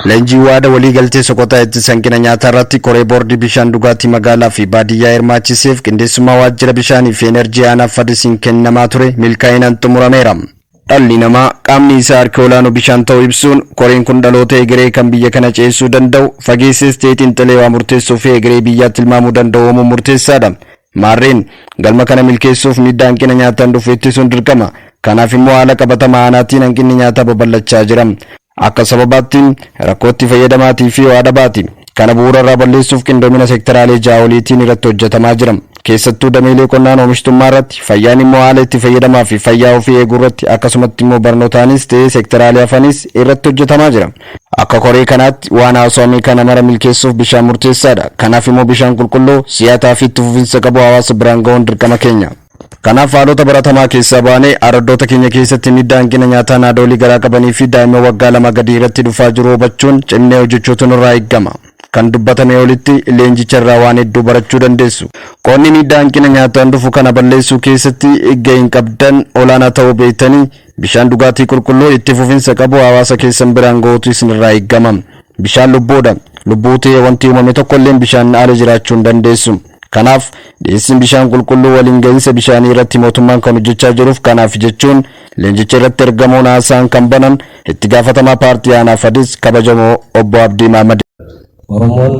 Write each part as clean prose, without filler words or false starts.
Leenjii waada walii galtee Soqoxaa ittisa hanqina nyaataa irratti koree boordii bishaan dhugaatii magaalaa fi baadiyyaa hirmaachiseef qindeessummaa waajjira bishaanii fi enerjii aanaa Fadisiin kennamaa ture milkaa'inaan xumurameera. Dhalli namaa qaamni isaa harki olaanu bishaan ta'uu ibsuun koreen kun dhaloota egeree kan biyya kana ceesisuu danda'u fageessees ta'ee xiinxalee waa murteessuu fi egeree biyyaa tilmaamuu danda'u uumuun murteessaadha. Maarreen galma kana milkeessuuf miidhaa hanqina nyaataan dhufu ittisuun dirqama. Kanaaf immoo haala qabatamaa aanaatiin hanqinni nyaataa babal'achaa jira. Akka sababaatti rakkoo itti fayyadamaatii fi ho'a dhabaati. Kana bu'uura irraa balleessuuf qindoomina sektaraalee ja'a oliitiin irratti hojjetamaa jira. Keessattuu dameelee qonnaan oomishtummaa irratti, fayyaan immoo haala itti fayyadamaa fi fayyaa ofii eeguu irratti akkasumatti immoo barnootaanis ta'ee sektaraalee hafanis irratti hojjetamaa jira. Akka koree kanaatti waan haasawame kana mara milkeessuuf bishaan murteessaadha. Kanaaf immoo bishaan qulqulluu, si'ataa fi itti fufinsa qabu hawaasa biraan gahuun dirqama keenya. Kanaaf haalota baratamaa keessaa baanee araddoota keenya keessatti miidhaa hanqina nyaataa haadholii garaa qabanii fi daa'imman waggaa 2 gadii irratti dhufaa jiru hubachuun cimnee hojjechuutu nurraa eegama. Kan dubbatame olitti leenjicha irraa waan hedduu barachuu dandeessu. Qoonni miidhaa hanqina nyaataan dhufu kana balleessuu keessatti gaheen qabdan olaanaa ta'uu beektanii bishaan dhugaatii qulqulluu itti fufinsa qabu hawaasa keessan biraan gahuutu isinirraa eegama. Bishaan lubbuudha. Lubbuu ta'ee wanti uumame tokkolleen bishaan ala jiraachuu hin dandeessu. Kanaaf dhiyeessiin bishaan qulqulluu waliin gahinsa bishaanii irratti mootummaan kan hojjechaa jiruuf kanaaf jechuun leenjicha irratti ergamuun haasaan kan banan itti gaafatamaa paartii aanaa Fadis kabajamoo obbo Abdii Mahamad. Oromoon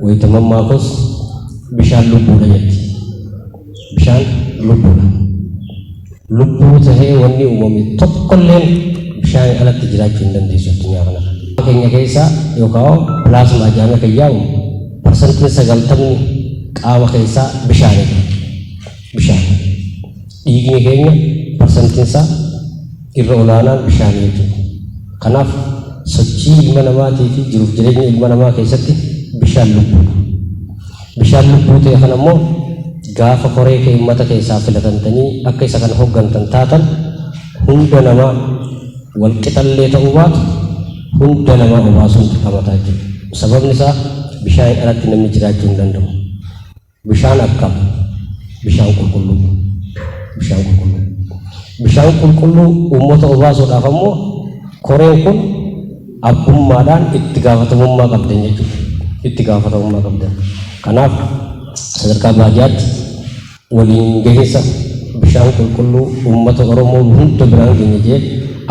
wayita mammaakus bishaan lubbuudha jetti. Bishaan lubbuudha. Lubbuu tahee wanni uumame tokkolleen bishaan alatti jiraachuu hin dandeessu addunyaa kanarra. Keenya keessaa yookaan plasma jedhamee kan yaa'u 90% qaama keessaa bishaanidha. Bishaan. Dhiigni keenya parsantiin isaa irra olaanaan bishaanii jechuudha. Kanaaf sochii ilma namaatii fi jiruuf jireenya ilma namaa keessatti bishaan lubbuudha. Bishaan lubbuu ta'e kana immoo gaafa koree kee uummata keessaa filatamtanii akka isa kana hoggantan taatan hunda namaa wal qixallee ta'uu baatu hunda namaa obaasuun dirqama ta'a jechuudha. Sababni isaa bishaan alatti namni jiraachuu hin danda'u. Bishaan akkam? Bishaan qulqulluu. Bishaan qulqulluu. Bishaan qulqulluu uummata obaasuudhaaf ammoo koreen kun abbummaadhaan itti gaafatamummaa qabdan jechuudha. Itti gaafatamummaa qabdan. Kanaaf sadarkaa baadiyyaatti waliin gahinsa bishaan qulqulluu uummata Oromoo hunda biraan geenye jee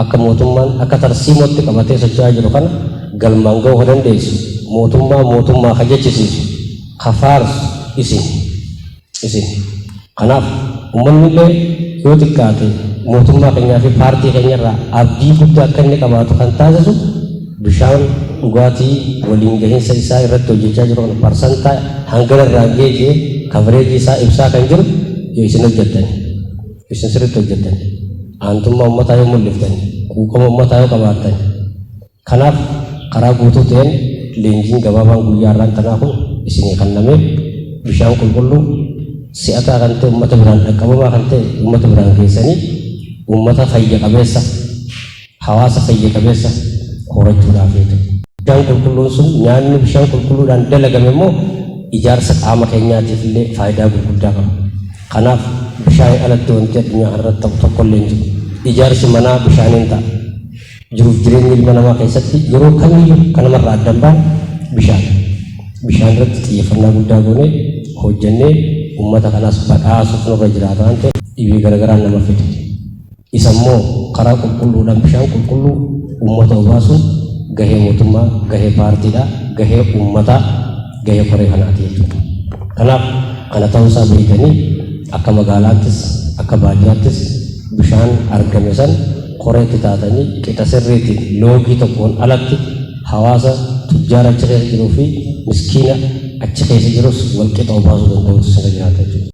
akka mootummaan akka tarsiimootti qabatee socho'aa jiru kana galmaan ga'uu ka dandeessu mootummaa mootummaa ka jechisiisu ka faarsu isin. Isin. Kanaaf uummanni illee yoo xiqqaate mootummaa keenyaa fi paartii keenya irraa abdii guddaa akka inni qabaatu kan taasisu bishaan dhugaatii waliin gahinsa isaa irratti hojjechaa jiru kana parsantaa hangana irraan ga'e jee coverage isaa ibsaa kan jiru yoo isin hojjettan isin sirriitti hojjettan aantummaa uummataa yoo mul'iftan quuqama uummataa yoo qabaattan. Kanaaf karaa guutuu ta'een leenjiin gabaabaan guyyaa har'aan tanaa kun isinii kannamee bishaan qulqulluu si'ataa kan ta'e uummata biraan dhaqqabamaa kan ta'e uummata biraan geessanii uummata fayya qabeessa hawaasa fayya qabeessa horachuudhaaf jechuudha. Bishaan qulqulluun sun nyaanni bishaan qulqulluudhaan dalagame immoo ijaarsa qaama keenyaatiif illee faayidaa gurguddaa qaba. Kanaaf bishaan alatti wanti addunyaa kanarratti ta'u tokko illee hin jiru. Ijaarsi manaa bishaaniin ta'a. Jiruuf jireenya ilma namaa keessatti yeroo kamiyyuu kan namarraa adda hin baane bishaan. Bishaan irratti xiyyeeffannaa guddaa goonee hojjennee uummata kanaas badhaasuuf nurra jiraata waan ta'eef dhibee garagaraan nama fida. Isa immoo karaa qulqulluudhaan bishaan qulqulluu uummata obaasuun gahee mootummaa, gahee paartiidha, gahee uummataa, gahee koree kanaati jechuudha. Kanaaf kana ta'uusaa beektanii akka magaalaattis akka baadiyyaattis bishaan argame san koreetti taatanii qixa sirriitiin loogii tokkoon alatti hawaasa tujjaara achi keessa jiruu fi miskiina achi keessa jirus wal qixa obaasuu danda'uutu isinirra jiraata jechuudha.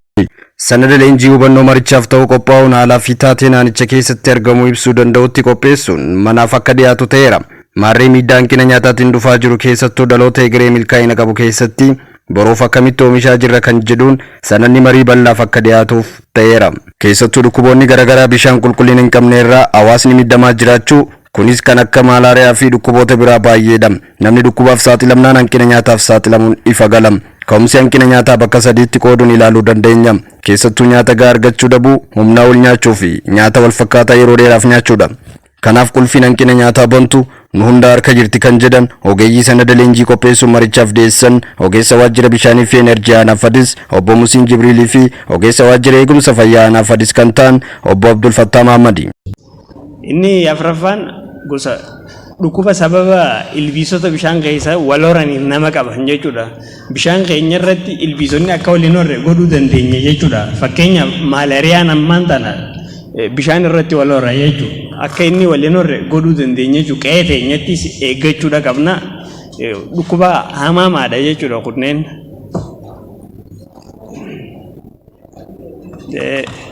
Sanada leenjii hubannoo marichaaf ta'u qophaa'uun haalaa fi taatee naanicha keessatti argamu ibsuu danda'utti qopheessuun manaaf akka dhiyaatu ta'eera. Maarree miidhaa hanqina nyaataatiin dhufaa jiru keessattuu dhaloota egeree milkaa'ina qabu keessatti boruuf akkamitti oomishaa jirra kan jedhuun sanadni marii bal'aaf akka dhiyaatuuf ta'eera. Keessattuu dhukkuboonni garaagaraa bishaan qulqullina hin qabne irraa hawaasni miidhamaa jiraachuu kunis kan akka maalaariyaa fi dhukkuboota biraa baay'eedha. Namni dhukkubaaf saaxilamnaan hanqina nyaataaf saaxilamuun ifa gala. Ka'umsi hanqina nyaataa bakka sadiitti qooduun ilaaluu dandeenya. Keessattuu nyaata gahaa argachuu dhabuu, humnaa ol nyaachuu fi nyaata wal fakkaataa yeroo dheeraaf nyaachuudha. Kanaaf qulfiin hanqina nyaataa bantu nu hunda harka jirti kan jedhan ogeeyyii sanada leenjii qopheessuun marichaaf dhiyeessan ogeessa waajjira bishaanii fi enerjii aanaa Fadis obbo Musiin Jibriilii fi ogeessa waajjira eegumsa fayyaa aanaa Fadis kan ta'an obbo Abdul Fattaa Mahammadi. Inni afraffaan gosa dhukkuba sababa ilbiisota bishaan keessa wal horaniif nama qaban jechuudha. Bishaan keenya irratti ilbiisonni akka wal hin horre godhuu dandeenya jechuudha. Fakkeenyaaf maalaariyaan ammaan tana bishaan irratti wal hora jechuudha. Akka inni wal hin horre godhuu dandeenya jechuudha. Qe'ee teenyattis eeggachuudha qabna. Dhukkuba hamaamaadha jechuudha kunneen.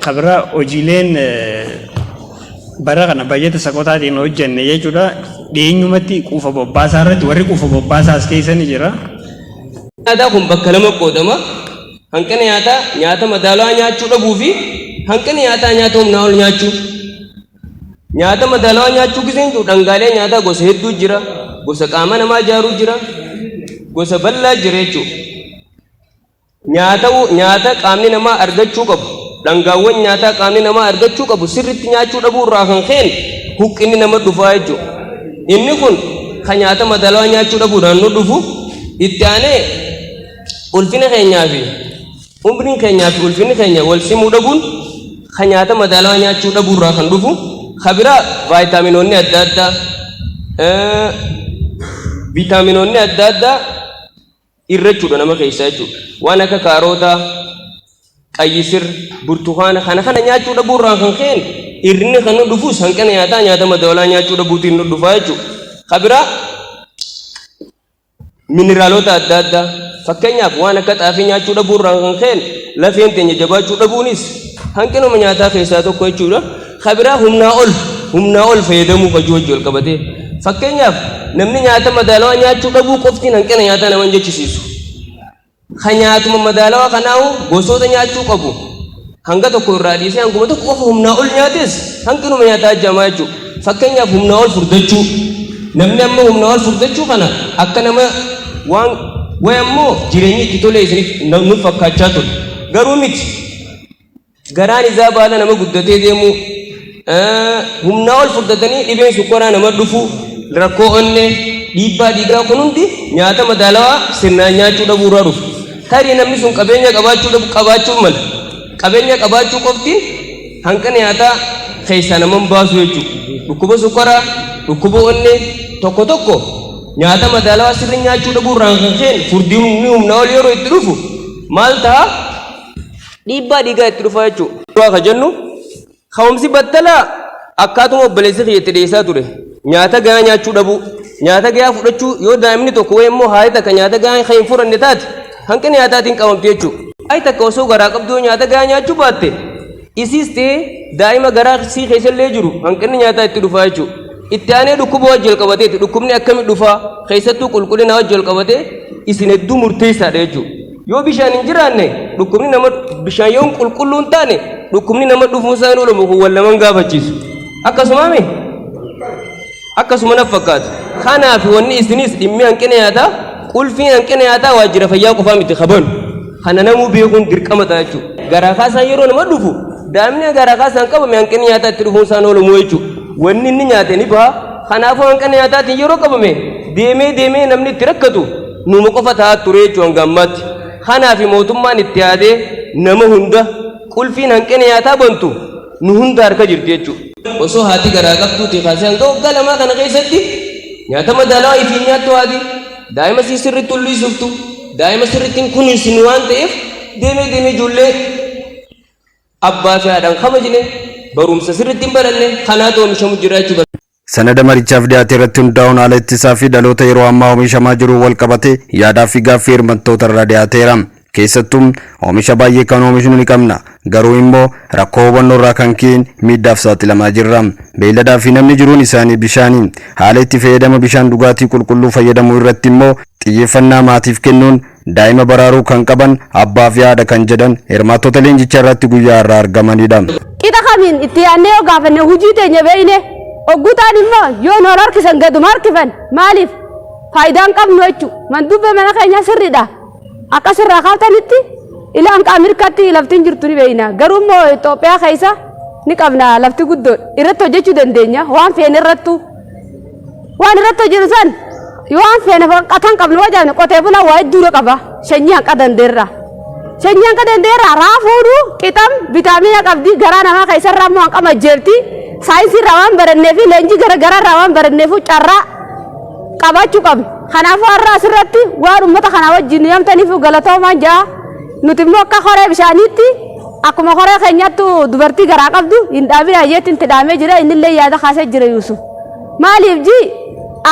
Kabira hojiileen bara kana bajeta Saqotaatiin hojjenne jechuudha. Dhiyeenyumatti quufa bobbaasaa irratti warri quufa bobbaasaa as keessa ni jira. Nyaataa kun bakka lama qoodama. Hanqina nyaataa nyaata madaalawaa nyaachuu dhabuu fi hanqina nyaataa nyaata humnaa ol nyaachuu. Nyaata madaalawaa nyaachuu giseen jiru dhangaalee nyaataa gosa hedduu jira. Gosa qaama namaa ijaaruu jira. Gosa bal'aa jira jechuudha. Nyaata nyaata qaamni namaa argachuu qabu, dhangaawwan nyaataa qaamni namaa argachuu qabu sirriitti nyaachuu dhabuu irraa kan ka'een huqqinni nama dhufaa jechuudha. Inni kun kan nyaata madaalawaa nyaachuu dhabuudhaan nu dhufu. Itti aanee ulfina keenyaa fi umriin keenyaa fi ulfinni keenya wal simuu dhabuun kan nyaata madaalawaa nyaachuu dhabuu irraa kan dhufu. Ka biraa vaayitaaminoonni adda addaa, viitaaminoonni adda addaa irrachuudha nama keessaa jechuudha. Waan akka kaarootaa, qayyisir, burtukaana kana kana nyaachuu dhabuu irraan kan ka'een irrinni kan nu dhufus hanqina nyaataa nyaata madaalawaa nyaachuu dhabuutiin nu dhufaa jechuudha. Ka biraa mineraalota adda addaa, fakkeenyaaf waan akka xaafii nyaachuu dhabuu irraan kan ka'een lafeen teenya jabaachuu dhabuunis hanqinuma nyaataa keessaa tokko jechuudha. Ka biraa humnaa ol fayyadamuu hojii wajji wal qabatee, fakkeenyaaf namni nyaata madaalawaa nyaachuu dhabuu qoftiin hanqina nyaataa nama hin jechisiisu. Ka nyaatuma madaalawaa kanaahu gosoota nyaachuu qabu hanga tokko irraa dhiisee hanguma tokko qofa humnaa ol nyaates hanqinuma nyaataa ajjamaa jechuudha. Fakkeenyaaf humnaa ol furdachuu. Namni amma humnaa ol furdachuu kana akka nama waan wayi ammoo jireenyi itti tolee isiniif nu fakkaachaa ture. Garuu miti. Garaan isaa baala nama guddatee deemuu, humnaa ol furdatanii dhibeen sukkaraa nama dhufu, rakkoo onnee, dhiibbaa dhiigaa kun hundi nyaata madaalawaa sirnaan nyaachuu dhabuu irraa dhufu. Tarii namni sun qabeenya qabaachuu dhabu qabaachuu mala. Qabeenya qabaachuu qofti hanqina nyaataa keessaa nama hin baasu jechuudha. Dhukkuba sukkaraa, dhukkuba onnee tokko tokko nyaata madaalawaa sirrii nyaachuu dhabuu irraan kan ka'een furdinni humnaa ol yeroo itti dhufu maal ta'a? Dhiibbaa dhiigaa itti dhufaa jechuudha. Duraa ka jennu ka'umsi battalaa akkaatuma obboleessi kiyya itti dhiyeessaa ture. Nyaata gahaa nyaachuu dhabuu, nyaata gahaa fudhachuu. Yoo daa'imni tokko wayii immoo haati takka nyaata gahaa kan hin fudhanne taate hanqina nyaataatiin qabamti jechuudha. Haati takka osoo garaa qabduu nyaata gahaa nyaachuu baatte isiis ta'ee daa'ima garaa sii keessallee jiru hanqinni nyaataa itti dhufaa jechuudha. Itti aanee dhukkuba wajji wal qabateeti. Dhukkubni akkami dhufaa? Keessattuu qulqullina wajji wal qabatee isin hedduu murteessaadha jechuudha. Yoo bishaan hin jiraanne dhukkubni nama, bishaan yoo qulqulluu hin taane dhukkubni nama dhufuun isaa hin oolamu, kun wal naman gaafachiisu. Akkasumaami akkasuma naf fakkaata. Kanaaf wanni isinis dhimmi hanqina nyaataa, qulfiin hanqina nyaataa waajjira fayyaa qofaa miti kabanu. Kana namuu beekuun dirqama ta'a jechuudha. Garaa kaasaan yeroo nama dhufu, daa'imni garaa kaasaan qabame hanqinni nyaataa itti dhufuun isaan oolamu jechuudha. Wanni inni nyaate ni baha. Kanaafuu hanqina nyaataatiin yeroo qabame deemee deemee namni itti rakkatu numa qofa ta'aa ture jechuudha hanga ammaatti. Kanaaf mootummaan itti yaadee nama hunda qulfiin hanqina nyaataa bantu nu hunda harka jirti jechuudha. Osoo haati garaa qabduutii kaasee hanga waggaa 2 kana keessatti nyaata madaalawaa ifiin nyaattu haati daa'ima sii sirriitti ulliisuftu, daa'ima sirriitti hin kunuunsinu waan ta'eef deemee deemee ijoollee abbaa fi haadhaan kabajne, barumsa sirriitti hin baranne kanaatu oomishamu jira jechuudha. Sanada marichaaf dhiyaate irratti hundaa'uun haala ittisaa fi dhaloota yeroo ammaa oomishamaa jiru wal qabate yaadaa fi gaaffii hirmattoota irraa dhiyaateera. Keessattuu oomisha baay'ee kan oomishnu ni qabna. Garuu immoo rakkoo hubannoo irraa kan ka'een miidhaaf saaxilamaa jirra. Beeyladaa fi namni jiruun isaanii bishaani. Haala itti fayyadama bishaan dhugaatii qulqulluu fayyadamuu irratti immoo xiyyeeffannaa maatiif kennuun daa'ima baraaruu kan qaban abbaa fi haadha kan jedhan hirmaattota leenjicha irratti guyyaa irraa argamanidha. Qixa kamiin itti yaadnee yoo gaafanne hojii teenya beeyne ogguu ta'an immoo yoo nu harkisan gaduma harkifan, maaliif faayidaan qabnu jechuudha. Mandubbee mana keenya sirriidha. Akka sirraa kaaftanitti ilaan qaamirkatti laftiin jirtu ni beeyna. Garuu immoo Itoophiyaa keessa Ni qabna lafti guddoo irratti hojjechuu dandeenya waan feene irrattu. Waan irratti hojjetu san waan feene qatan qabnu wajaabne qotee bulaa waa hedduu qaba. Sanyii hanqa dandeerra. Sanyii hanqa dandeerra raafuudhu qixam vitaamina qabdi garaa namaa keessarraa immoo hanqa majjeerti. Saayinsii irraa waan barannee fi leenjii gara garaa irraa waan baranneef carraa qabaachuu qabna. Kanaafuu har'a asirratti waan uummata kanaa wajjin yaamtaniif galatoomaan ja'a. Nuti immoo akka horee bishaaniitti akkuma horee keenyattu dubartii garaa qabdu hin dhaabin hayyeetti itti dhaamee jira, innillee yaada kaasee jira Yuusuf. Maaliif ji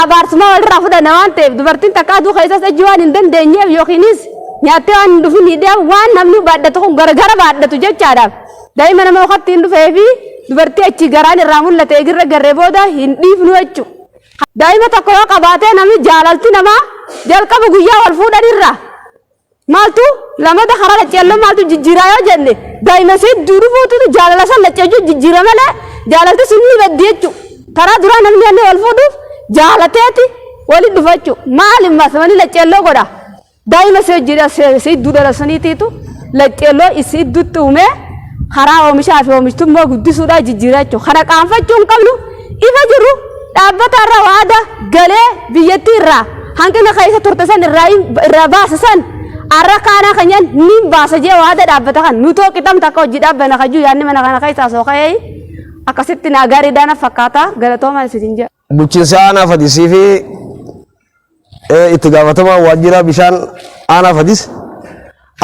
abaarsuma walirraa fudhanna waan ta'eef, dubartiin takka aduu keessas ejji waan hin dandeenyeef yookiinis nyaattee waan hin dhufin hidhee waan namni baadhatu kun garagara baadhatu jechaadhaaf. Daa'ima nama wakatti hin dhufee fi dubartii achi garaan irraa mul'ate eegirra garree booda hin dhiifnu jechuudha. Daa'ima tokko yoo qabaatee namni jaalalti namaa jalqaba guyyaa wal fuudhanirra maaltu lamata karaa lacceelloo maaltu jijjiiraa yoo jenne, daa'ima isii dhufuutu jaalala san lacceejuu jijjiira malee jaalalti sun ni baddi jechuudha. Karaa duraa namni inni wal fuudhuuf jaalateeti walitti dhufa jechuudha. Maali masmanii lacceelloo godha? Daa'ima isii hojii isii dhala saniitiitu lacceelloo isii idduutti uumee karaa oomishaa fi oomishtummaa guddisuudhaa jijjiira jechuudha. Kana qaanfachuu hin qabnu, ifa jiru dhaabbata irraa waada galee biyyattii irraa hanqina keessa turte san irraa baasa san har'a kaanaa keenyan ni baasa jee waada dhaabbata kan nutoo qixamta akka hojii dhaabbana kajuu yaadni mana kana keessaa sooka'ee akkasitti naa gaariidhaan fakkaata, galatoomaa isin jedha. Bulchiinsa aanaa Fadisii fi itti gaafatamaa waajjira bishaan aanaa Fadis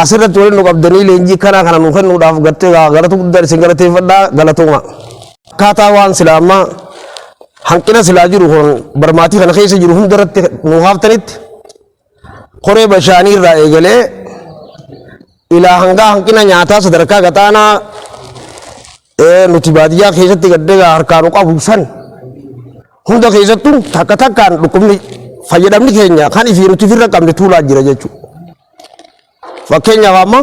asirratti waliin nu qabdanii leenjii kanaa kana nu kennuudhaaf gartee galata guddaan isin galateeffadhaa, galatooma. Akkaataa waan silaa ammaa hanqina silaa jiru kun barmaatii kana keessa jiru hundarratti nu haaftanitti, koree bishaanii irraa eegalee ilaa hangaa hanqina nyaataa sadarkaa gataanaa nuti baadiyyaa keessatti gaddee harkaa nu qabu san hunda keessattuu takka takkaan dhukkubni fayyadamni keenya kan ifii nuti ofirra qabne tuulaa jira jechuudha. Fakkeenyaaf amma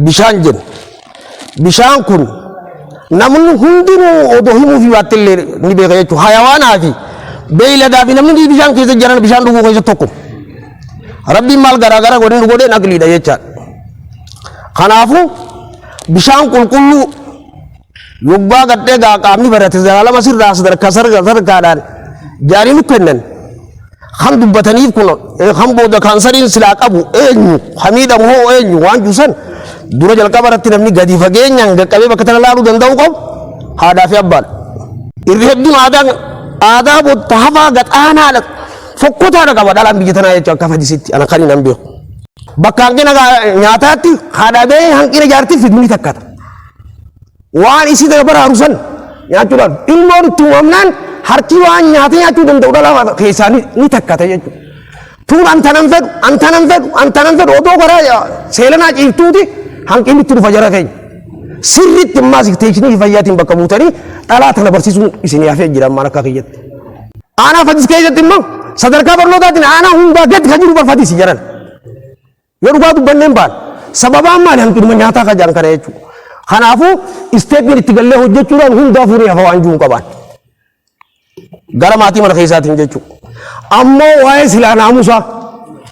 bishaan jenna. Bishaan kun namni hundinuu odoo himuu fi baattillee ni beeka jechuudha. Hayawaanaa fi beeyladaa fi namni bishaan keessa jiran bishaan dhuguu keessa tokko. Rabbiin maal garaagara godhee nu godheen aqliidha jechaadha. Kanaafuu bishaan qulqulluu yoggaa gadhee gaa qaamni barate zalaalama sirraa sadarkaa sadarkaadhaan jaarii nu kennan. Kan dubbataniif kun kan booda kaansariin silaa qabu eenyu, hamiidhamu hoo eenyu waan juusan dura jalqaba irratti namni gadi fageenyaan qaqqabee bakka tana laaluu danda'u qabu haadhaa fi abbaadha. Irri hedduun aadaa aadaa botta hafaa gaxaanaadha fokkotaadha qaba dhalaan biyya tanaa jechuudha akka Fadisitti ana kan hin beeku. Bakka hanqina nyaataatti haadha hanqina jaartii fidu ni takkata. Waan isii tana baraaru san nyaachuudhaaf ilmoon itti uumamnaan harki waan nyaata nyaachuu danda'u dhala keessaa ni takkata jechuudha. Tuun antanan fedhu, antanan fedhu, antanan fedhu odoo karaa seelanaa ciiftuuti hanqinni itti dhufa jara keenya. Sirriitti ammaas teessinii fayyaatiin bakka buutanii dhalaa tana barsiisuun isinii hafee jira ammaan akka kiyyatti. Aanaa Fadis keessatti immoo sadarkaa barnootaatiin aanaa hundaa gadi kan jiru Fadisi jedhan. Yoo dhugaa dubbanneen baan sababaan maali? Hanqinuma nyaataa kan jedhan kana jechuudha. Kanaafuu isteepiin itti gallee hojjechuudhaan hundaa fuunee hafa waan jiru qabaan. Gara maatii mana keessaatiin jechuudha. Ammoo waa'ee silaa naamusaa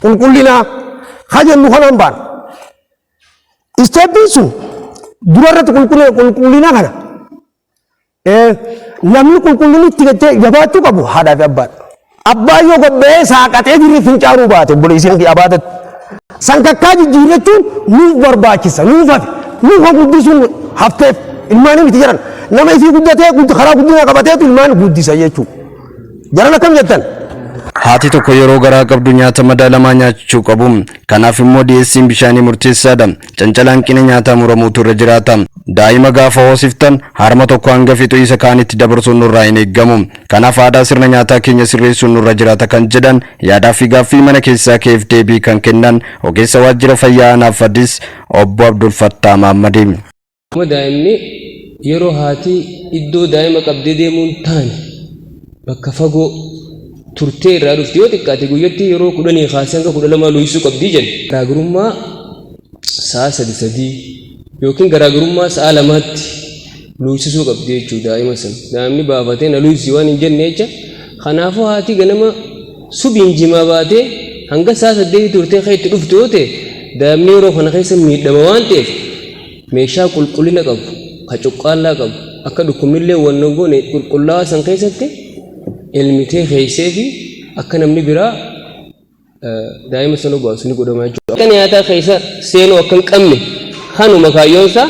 qulqullinaa kan jennu kanaan baan. Isteepiin sun dura irratti qulqullina kana namni qulqullinni itti gattee jabaachuu qabu haadhaa fi abbaadha. Abbaan yoo gabba'ee saaqaxee dirri fincaanuu baate obboleessi kee abaatatti. San kakkaa jijjiirrachuun nuuf barbaachisa, nuuf hafe, nuuf kan guddisuun hafteef ilmaanii miti jedhan. Nama ifii guddatee karaa guddinaa qabateetu ilmaan guddisa jechuudha. Jaran akkam jettan? Haati tokko yeroo garaa qabdu nyaata madaalamaa nyaachuu qabu. Kanaaf immoo dhiyeessiin bishaanii murteessaadha. Cancala hanqina nyaataa muramuutu irra jiraata. Daa'ima gaafa hoosiftan harma tokko hanga fixu isa kaanitti dabarsuun nurraa hin eeggamu. Kanaaf aadaa sirna nyaataa keenya sirreessuun nurra jiraata kan jedhan yaadaa fi gaaffii mana keessaa keef deebii kan kennan ogeessa waajjira fayyaa aanaa Fadis obbo Abdul Fattaa Maammadi. Daa'imni yeroo haati iddoo daa'ima qabdee deemuun taane bakka fagoo turtee irraa dhufte, yoo xiqqaate guyyatti yeroo 10 kaasee hanga 12 luuysuu qabdii jenna. Garaagarummaa sa'a sadi sadii yookiin garaagarummaa sa'a lamaatti luuysisuu qabdi jechuudha daa'ima sana. Daa'imni baafatee na luuysi waan hin jenne jecha. Kanaafuu haati ganama subiin jimaa baatee hanga sa'a 8 turtee kan itti dhuftu yoo ta'e, daa'imni yeroo kana keessa miidhama waan ta'eef meeshaa qulqullina qabu. ka cuqqaallaa qabu akka dhukkubnillee wanna goone qulqullaa'aa san keessatti elmitee keessee fi akka namni biraa daa'ima sana obaasu ni godhama jechuudha. Akka nyaataa keessa seenuu akka hin qabne kanuma kaayyoonsaa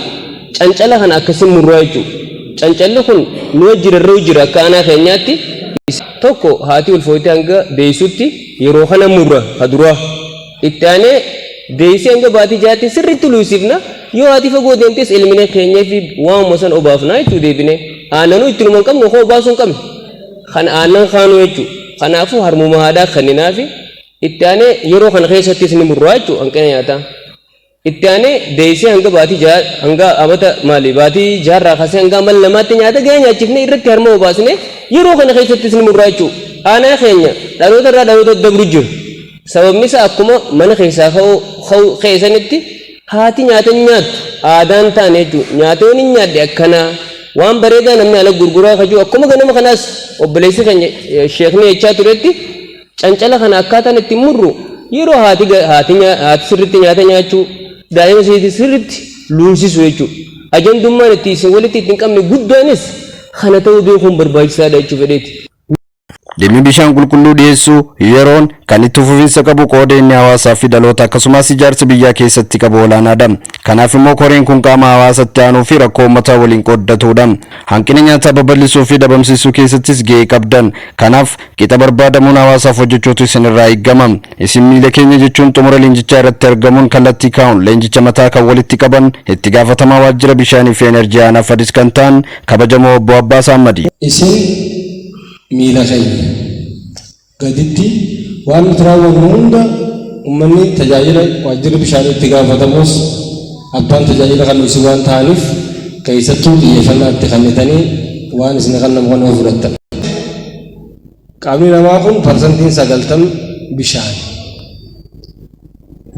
cancala kana akkasiin murraa jechuudha. Cancalli kun nu wajji rarra'u jira akka aanaa keenyaatti. Tokko haati ulfooytee hanga deessutti yeroo kana murra ka duraa. Itti aanee deessee hanga baatii jaatti sirriitti luusifna. Yoo haati fagoo deemtes ilmine keenyee fi waanuma san obaafna jechuu deebinee. Aananuu itti numa hin qabnu koo obaasuu hin qabnu. Kan aannan kaanuu jechuudha. Kanaafuu harmuma haadhaa kenninaafi itti aanee yeroo kana keessattis ni murraa jechuudha hanqina nyaataa. Itti aanee deessee hanga baatii ja'a hanga amata maali baatii jaarraa kaasee hanga amala lamaatti nyaata gahaa nyaachifnee irratti harma obaasnee yeroo kana keessattis ni murraa jechuudha. Aanaa keenya dhaloota irraa dhaloota dabru jiru. Sababni isaa akkuma mana keessaa ka'uu keessanitti haati nyaata hin nyaattu aadaan taane jechuudha. Nyaata yoon hin nyaadhe akkanaa waan bareedaa namni ala gurguraa kajuu akkuma ganama kanaas obboleessi keenya sheekni jechaa turetti cancala kana akkaataan itti murru yeroo haati haati haati sirriitti nyaata nyaachuu daa'ima isiitii sirriitti luunsisu jechuudha. Ajandummaan itti isin walitti itti hin qabne guddaanis kana ta'uu beekuun barbaachisaadha jechuu fedheeti. Dhimmi bishaan qulqulluu dhiyeessuu yeroon kan itti fufiinsa qabu qooda inni hawaasaa fi dhaloota akkasumas ijaarsa biyyaa keessatti qabu olaanaadha. Kanaaf immoo koreen kun qaama hawaasatti aanuu fi rakkoo uummataa waliin qooddatudha. Hanqina nyaataa babal'isuu fi dhabamsiisuu keessattis gahee qabdan. Kanaaf qixa barbaadamuun hawaasaaf hojjechuutu isinirraa eegama. Isin miila keenya jechuun xumura leenjichaa irratti argamuun kallattii kaa'uun leenjicha mataa kan walitti qaban itti gaafatamaa waajjira bishaanii fi enerjii aanaa Fadis kan ta'an kabajamoo obbo Abbaa Saammadi. Isin miila keenya gaditti waan nuti raawwannu hunda uummanni tajaajila waajjirri bishaanii itti gaafatamus abbaan tajaajila kan isin waan ta'aniif keessattuu xiyyeeffannaa itti kennitanii waan isin kennamu kana fudhattan. Qaamni namaa kun 90% bishaani.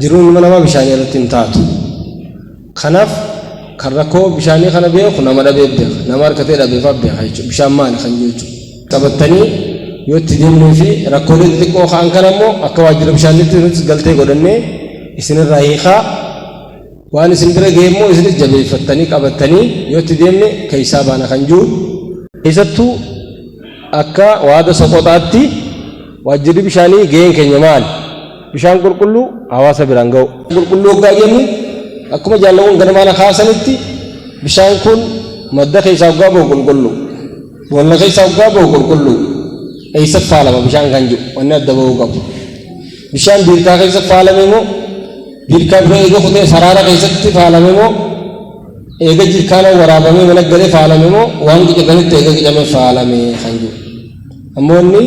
Jiruun ilma namaa bishaanii irratti hin taatu. Kanaaf kan rakkoo bishaanii kana beeku nama dhabee beeka. Nama harkatee dhabeefaa beeka jechuudha. Bishaan maali kan jiru jechuudha. Qabattanii yoo itti deemnee fi rakkoolee xixiqqoo ka'an kana immoo akka waajjira bishaaniitti nutis galtee godhannee isinirraa hiikaa waan isin bira ga'e immoo isinis jabeeffattanii qabattanii yoo itti deemne keessaa baana kan jiru. Keessattuu akka waada Soqoxaatti waajjirri bishaanii ga'een keenya maali? Bishaan qulqulluu hawaasa biraan ga'u. Qulqulluu hoggaa jennu akkuma jaalawwan ganamaana kaasanitti bishaan kun madda keessaa hoggaa bahu qulqulluu. Boolla keessaa hoggaa bahu qulqulluu. Eessa faalama bishaan kan jiru wanni adda bahuu qabu. Bishaan biirkaa keessa faalame moo biirkaa bira eega kutee saraara keessatti faalame moo eega jirkaana waraabamee mana galee faalame moo waan qicatanitti eega qicame faalame kan jiru. Ammoo inni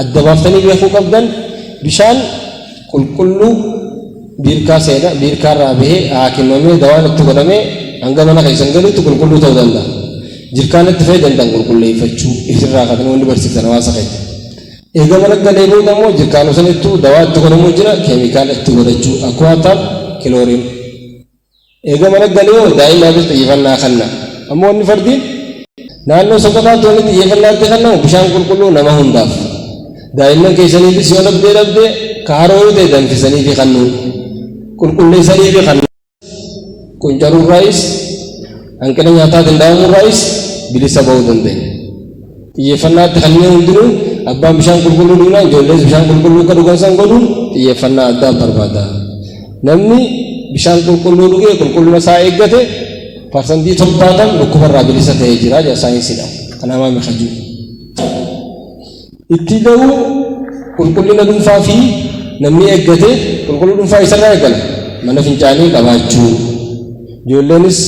adda baaftanii beekuu qabdan bishaan qulqulluu biirkaa seena biirkaa irraa bahee haakimamee dawaan itti godhamee hanga mana keessan galuutti qulqulluu ta'uu danda'a. Jirkaan itti fayyadamtan qulqulleeffachuu ifirraa katanii wanni barsiiftan hawaasa keenya. Eega mana galee booda immoo jirkaanuma sanittuu dawaa itti godhamuu jira keemikaala itti godhachuu Aquatab chlorine. Eega mana galee hoo daa'imaafis xiyyeeffannaa kenna. Ammoo wanni fardiin naannoo Soqotaatti wanni xiyyeeffannaa itti kennamu bishaan qulqulluu nama hundaaf. Daa'imman keessaniifis yoo dhabdee dhabdee ka haroo yoo ta'e danfisanii fi kennuun qulqulleessanii fi kennuun quncaruurraayis hanqina nyaataatiin dhabamuurraayis bilisa ba'uu dandeenya. Xiyyeeffannaa itti kennee hundinuu abbaan bishaan qulqulluu dhugnaan ijoollees bishaan qulqulluu akka dhugan san godhuun xiyyeeffannaa addaa barbaada. Namni bishaan qulqulluu dhugee qulqullina isaa eeggate 70% dhukkubarraa bilisa ta'ee jira jedha saayinsiidhaan. Kanaaf maami kajuu. Itti da'uu qulqullina dhuunfaa fi namni eeggate qulqullina dhuunfaa isarraa eegala. Mana fincaanii qabaachuu. Ijoolleenis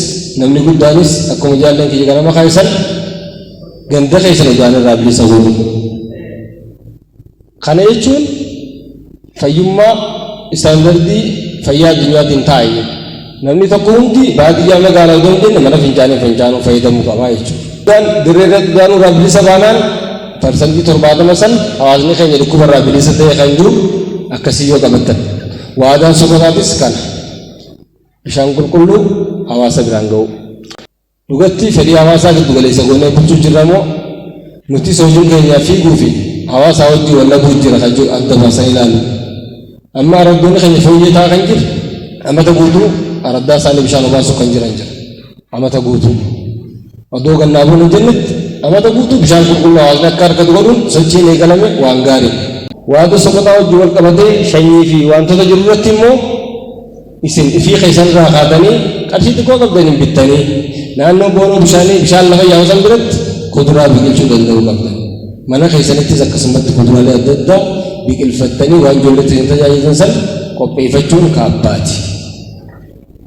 namni guddaanis akkuma jaalleen kiyya ganama kaayisan ganda keessan udaanirraa bilisa godhu. Kana jechuun fayyummaa istaandardii fayyaa addunyaatiin taa'e jechuudha. Namni tokko hundi baadiyyaa magaalaa odoo hin jenne mana fincaanii fincaanuu fayyadamuu qabaa jechuudha. Udaan dirree irratti udaanuu irraa bilisa baanaan 70% san hawaasni keenya dhukkuba irraa bilisa ta'e kan jiru akkasii yoo qabattan. Waadaan Soqotaatis kana. Bishaan qulqulluu hawaasa biraan ga'u. Dhugatti fedhii hawaasaa giddu galeessa goonee bulchuu jirra moo nutis hojiin keenya fiiguu fi hawaasaa wajjin wal dhabuu jira kan jiru adda baasanii ilaalu. Amma araddoonni keenya fooyyee ta'aa kan jiru amata guutuu araddaa isaanii bishaan obaasuu kan jiran jira. Amata guutuu. Odoo gannaa bona jennetti amata guutuu bishaan qulqulluu hawaasni akka argatu godhuun sochiin eegalame waan gaariidha. Waada Soqoxaa wajjin wal qabatee sanyii fi wantoota jiru irratti immoo isin ifii keessan irraa kaatanii qarshii xiqqoo qabdaniin bittanii naannoo boonoo bishaanii bishaan lafa yaa'u san biratti kuduraa biqilchuu danda'uu qabdan. Mana keessanittis akkasumatti kuduraalee adda addaa biqilfattanii waan ijoolleetti isin tajaajilan san qopheeffachuun kaabbaati.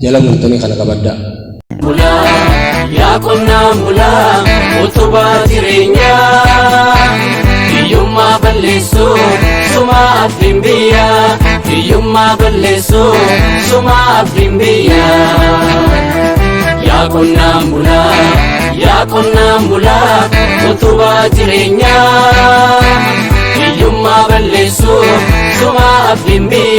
Jala murtanii kana qabaddaa. Yaa qonnaan bulaa, utubaa jireenyaa, hiyyummaa balleessuu suma abdiin biyyaa, hiyyummaa balleessuu suma abdiin biyyaa. Yaa qonnaan bulaa, yaa qonnaan bulaa, utubaa jireenyaa, hiyyummaa balleessuu suma abdiin biyyaa.